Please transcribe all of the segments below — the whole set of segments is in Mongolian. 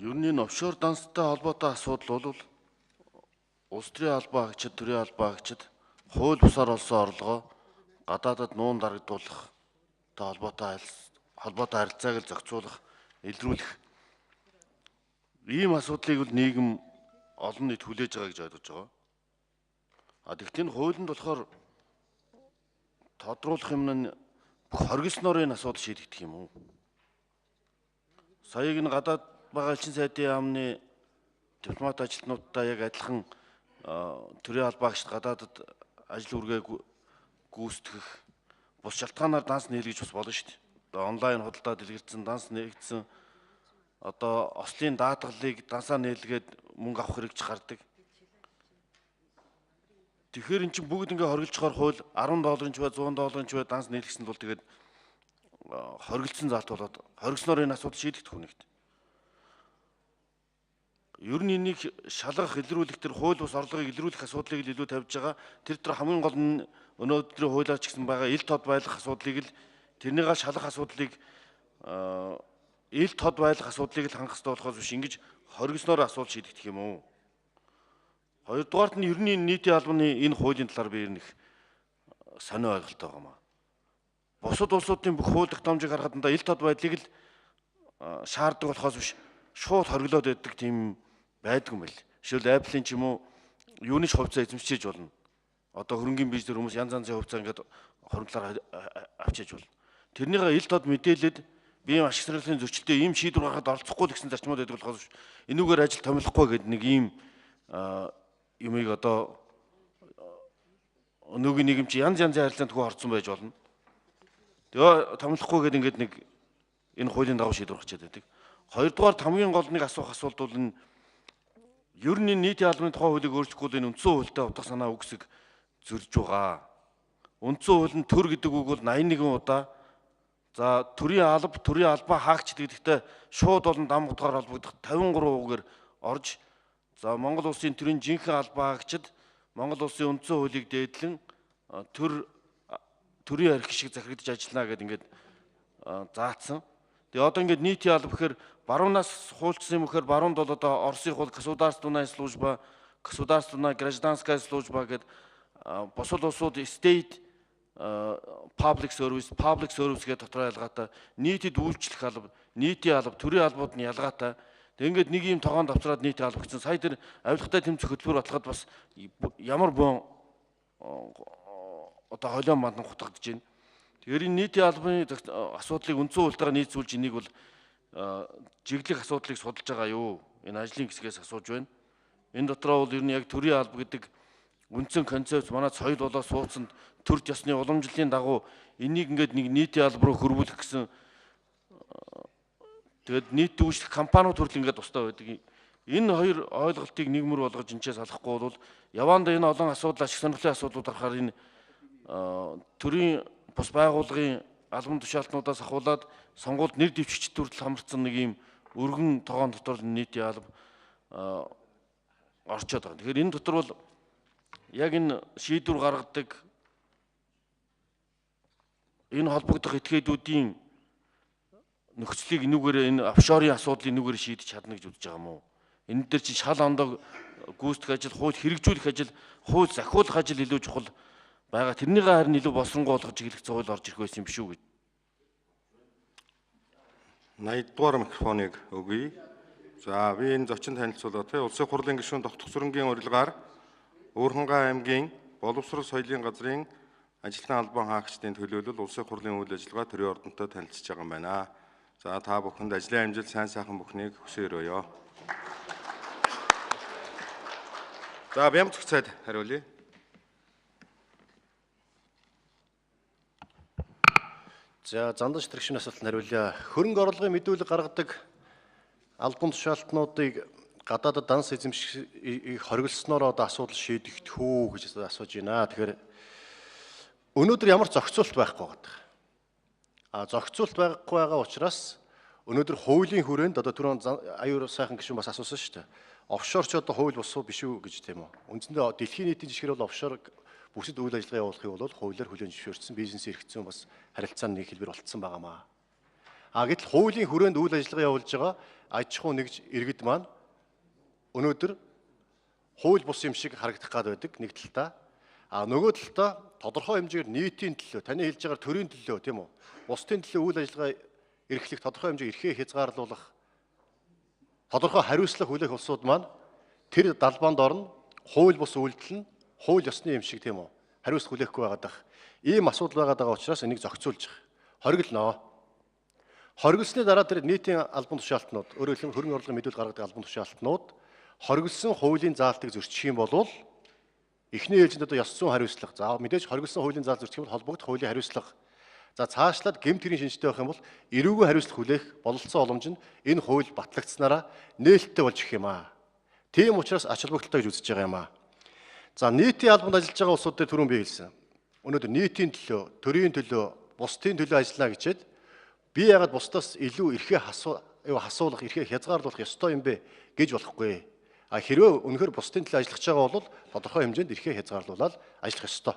Ер нь энэ офшор данстай холбоотой асуудал бол улс төрийн албан хаагчид, төрийн албан хаагчид хууль бусаар олсон орлогоо гадаадад нуун дарагдуулах холбоотой харилцааг л зохицуулах, илрүүлэх ийм асуудлыг бол нийгэм олон нийт хүлээж байгаа гэж ойлгож байгаа. А тэгвэл энэ хуулинд болохоор тодруулах юм нь бүх хоригдсноор энэ асуудал шийдэгдэх юм уу? Саяыг энэ гадаад байгаа элчин сайдын яамны дипломат ажилтнуудтай яг адилхан төрийн албан хаагчид гадаадад ажил үргээ гүйцэтгэх бус шалтгаанаар данс нийлгэж бас болно шүү дээ. Одоо онлайн худалдаа дэлгэрсэн, данс нээгдсэн, одоо ослын даатгалыг дансаа нийлгээд мөнгө авах хэрэгч гардаг. Тэгэхээр эн чинь бүгд ингээ хоригдчихоор хууль 10 долларын ч бай, 100 долларын ч бай данс нийлгэсэн бол тэгээд хоригдсон заалт болоод хоригдсноор энэ асуудал шийдэгдэх үнэгт. Ер нь энийг шалгах, илрүүлэх тэр хууль бус орлогыг илрүүлэх асуудлыг л илүү тавьж байгаа. Тэр дотор хамгийн гол нь өнөөдрийн хуулиар ч гэсэн байгаа ил тод байлгах асуудлыг л тэрнийгээ шалгах асуудлыг ил тод байлгах асуудлыг л хангах хэрэгтэй болохоос биш ингэж хоригдсноор асуудал шийдэгдэх юм уу? Хоёрдугаарт нь ер нь нийтийн албаны энэ хуулийн талаар би ер нь их сонио ойлголттой байгаа юм аа. Бусад улсуудын бүх хууль тогтоомжийг харахад энэ ил тод байдлыг л шаарддаг болохоос биш шууд хориглоод байдаг тийм байдаг юм байл. Жишээл Apple-ийн ч юм уу юуны ч хувьцаа эзэмшиж болно. Одоо хөрөнгийн бийж дээр хүмүүс янз янзын хувьцаа ингээд хоримтлаар авчиж болно. Тэрнийгээ ил тод мэдээлээд би ийм ашиг сонирхлын зөрчилтэй ийм шийдвэр гаргахад оролцохгүй л гэсэн зарчмууд байдаг болохоос энүүгээр ажил томилохгүй гэдэг нэг ийм юмыг одоо өнөөгийн нийгэм чи янз янзын харилцаанд хөө орцсон байж болно. Тэгээ томилохгүй гэдэг ингээд нэг энэ хуулийн дагуу шийдвэр гарчаад байдаг. Хоёрдугаар хамгийн гол нэг асуух асуулт бол энэ ер нь нийтийн албаны тухай хуулийг өөрчлөхгүй бол энэ үндсэн хуультай утга санаа үгсэг зөрж байгаа. Үндсэн хууль нь төр гэдэг үг бол 81 удаа за төрийн алба, төрийн албан хаагчид гэдэгтээ шууд болон дам утгаар холбогдох 53 үгээр орж за Монгол улсын төрийн жинхэнэ албан хаагчид Монгол улсын үндсэн хуулийг дээдлэн төрийн архи шиг захирагдаж ажиллана гэдээ ингээд заацсан. Тэгээ одоо ингээд нийтийн алба гэхээр баруунаас хуульчсан юм гэхээр баруунд бол одоо Оросын хууль, государственная служба, государственная гражданская служба гэдэг бусад улсууд state public service, public service гэдэг дотроо ялгаатай, нийтэд үйлчлэх алба, нийтийн алба, төрийн албууд нь ялгаатай. Тэг ингээд нэг юм тогоонд авчраад нийтийн алба гэсэн. Сая тэр авилгатай тэмцэх хөтөлбөр баталгаад бас ямар бөөн одоо холион мандан хутгагдж байна. Тэгэхээр энэ нийтийн албаны асуудлыг үндсэн хуультайгаа нийцүүлж энийг бол жиглэх асуудлыг судалж байгаа юу? Энэ ажлын хэсгээс асууж байна. Энэ дотроо бол ер нь яг төрийн алба гэдэг үндсэн концепц манай соёл болоо сууцсанд төр ёсны уламжлалын дагуу энийг ингээд нэг нийтийн алба руу хөрвүүлэх гэсэн тэгээд нийт үйлчлэх компаниуд хүртэл ингээд тустай байдаг. Энэ хоёр ойлголтыг нийгмэр болгож энэчээс салахгүй бол яваандаа энэ олон асуудал ашиг сонирхлын асуудлууд гарахаар энэ төрийн бус байгууллагын албан тушаалтнуудаас ахуулаад сонгуульд нэр дэвшигчд хүртэл хамарсан нэг ийм өргөн тогоон дотор нийтийн алба орчоод байгаа. Тэгэхээр энэ дотор бол яг энэ шийдвэр гаргадаг энэ холбогдох этгээдүүдийн нөхцөлийг энүүгээр энэ офшорын асуудлыг энүүгээр шийдэж чадна гэж үзэж байгаа юм уу? Энэ дээр чинь шал ондоо гүйцэтгэх ажил, хууль хэрэгжүүлэх ажил, хууль захиулах ажил илүү чухал байгаа. Тэрнийгээ харин илүү болсронгуй болгож эхлэх хууль орж ирэх байсан юм биш үү гэж. 80 дугаар микрофоныг өгье. За би энэ зочин танилцуулаа. Тэ Улсын хурлын гишүүн Тогтох зүрэнгийн урилгаар Уурхангай аймгийн боловсрол соёлын газрын ажилтны албан хаагчдын төлөөлөл Улсын хурлын үйл ажиллагаа төрийн ордонтой танилцж байгаа юм байна. За та бүхэнд ажлын амжилт, сайн сайхан бүхнийг хүсэн өрөөё. За Бямцх цайд хариулъя. За Зандан шитрэгшин асуултанд хариулъя. Хөрөнгө орлогын мэдүүлэг гаргадаг албан тушаалтнуудыг гадаадад данс эзэмших хориглосноор одоо асуудал шийдэгдэх үү гэж асууж байна. Тэгэхээр өнөөдөр ямар зохицуулт байхгүй байгаа. А зохицуулт байхгүй байгаа учраас өнөөдөр хуулийн хүрээнд одоо түрүүн аюур сайхан гишүүн бас асуусан шүү дээ. Офшор ч одоо хууль бус уу биш үү гэж тийм үү. Үндсэндээ дэлхийн нийтийн жишгээр бол офшор бүсэд үйл ажиллагаа явуулахыг бол хуулиар хүлээн зөвшөөрсөн бизнес эрхцэн бас харилцааны нэг хэлбэр болцсон байгаамаа. А гэтэл хуулийн хүрээнд үйл ажиллагаа явуулж байгаа аж ахуй нэгж иргэд маань өнөөдөр хууль бус юм шиг харагдах гад байдаг нэг талдаа. А нөгөө талдаа тодорхой хэмжээгээр нийтийн төлөө, таны хэлж байгаа төрийн төлөө, тийм үү? Бусдын төлөө үйл ажиллагаа эрхлэх тодорхой хэмжээ эрхээ хязгаарлуулах тодорхой хариуцлага хүлээх улсууд маань тэр далбаанд орно, хууль бус үйлдэл нь хууль ёсны юм шиг, тийм үү? Хариуцлага хүлээхгүй байгаад байх. Ийм асуудал байгаад байгаа учраас энийг зохицуулж хориглоно. Хориглосны дараа тэр нийтийн албан тушаалтнууд, өөрөөр хэлбэл хөрөнгө оруулалтын мэдүүлэг гаргадаг албан тушаалтнууд хориглосон хуулийн заалтыг зөрчих юм бол эхний ээлжинд одоо ёс зүйн хариуцлага. За мэдээж хориглосон хуулийн заалт зөрчих юм бол холбогдох хуулийн хариуцлага. За цаашлаад гэмт хэрийн шинжтэй байх юм бол эрүүгийн хариуцлага хүлээх бололцоо боломж нь энэ хууль батлагдсанараа нээлттэй болж ирэх юм аа. Тийм учраас ач холбогдолтой гэж үзэж байгаа юм аа. За нийтийн албанд ажиллаж байгаа улсууд дээр түрүүн би хэлсэн. Өнөөдөр нийтийн төлөө, төрийн төлөө, бусдын төлөө ажиллана гэчээд би яагаад бусдаас илүү эрхээ асуулах, эрхээ хязгаарлуулах ёстой юм бэ гэж болохгүй. А хэрвээ үнэхээр бусдын төлөө ажиллах байгаа бол тодорхой хэмжээнд эрхээ хязгаарлуулаад ажиллах ёстой.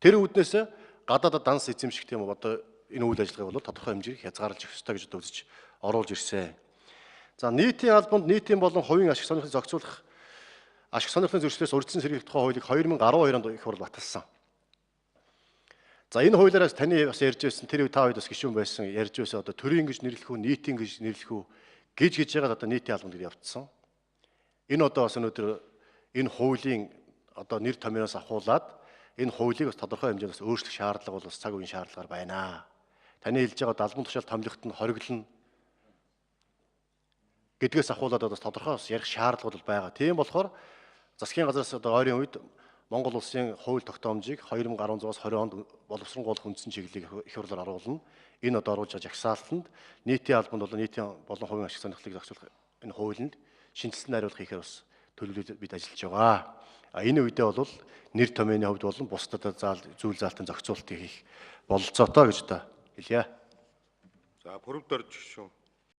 Тэр үүднээс гадаадад данс эзэмших тийм үү одоо энэ үйл ажиллагааг бол тодорхой хэмжээгээр хязгаарлаж өгөх ёстой гэж одоо үзэж оруулж ирсэн. За нийтийн албанд нийтийн болон хувийн ашиг сонирхлыг зохицуулах ашиг сонирхлын зөрчлөөс урьдчилан сэргийлэх тухай хуулийг 2012 онд их хурл баталсан. За энэ хуулиараас таны бас ярьж байсан тэр үе та үед бас гишүүн байсан ярьж байсан одоо төрийн гэж нэрлэх үү, нийтийн гэж нэрлэх үү гэж гэж яагаад одоо нийтийн албанд гэж явцсан. Энэ одоо бас өнөөдөр энэ хуулийн одоо нэр томьёоноос ахуулаад энэ хуулийг бас тодорхой хэмжээнд бас өөрчлөх шаардлага бол бас цаг үеийн шаардлагаар байна. Таны хэлж байгаа албан тушаал томилогт нь хориглоно гэдгээс ахуулаад одоо тодорхой бас ярих шаардлага бол байгаа. Тийм болохоор засгийн газраас одоо ойрын үед Монгол улсын хууль тогтоомжийг 2016-аас 20 онд боловсронгуйлах үндсэн чиглэлийг их хурлаар оруулна. Энэ одоо оруулж байгаа жагсаалтанд нийтийн албанд болон нийтийн болон хувийн ашиг сонирхлыг зохицуулах энэ хуулинд шинжилсэн найруулга хийхээр бас төлөвлөж бид ажиллаж байгаа. А энэ үедээ бол нэр томьёоны хувьд болон бусдад заал зүйл заалтын зохицуултыг хийх бололцоотой гэж одоо хэлье. За Пүрэв дорж гишүүн.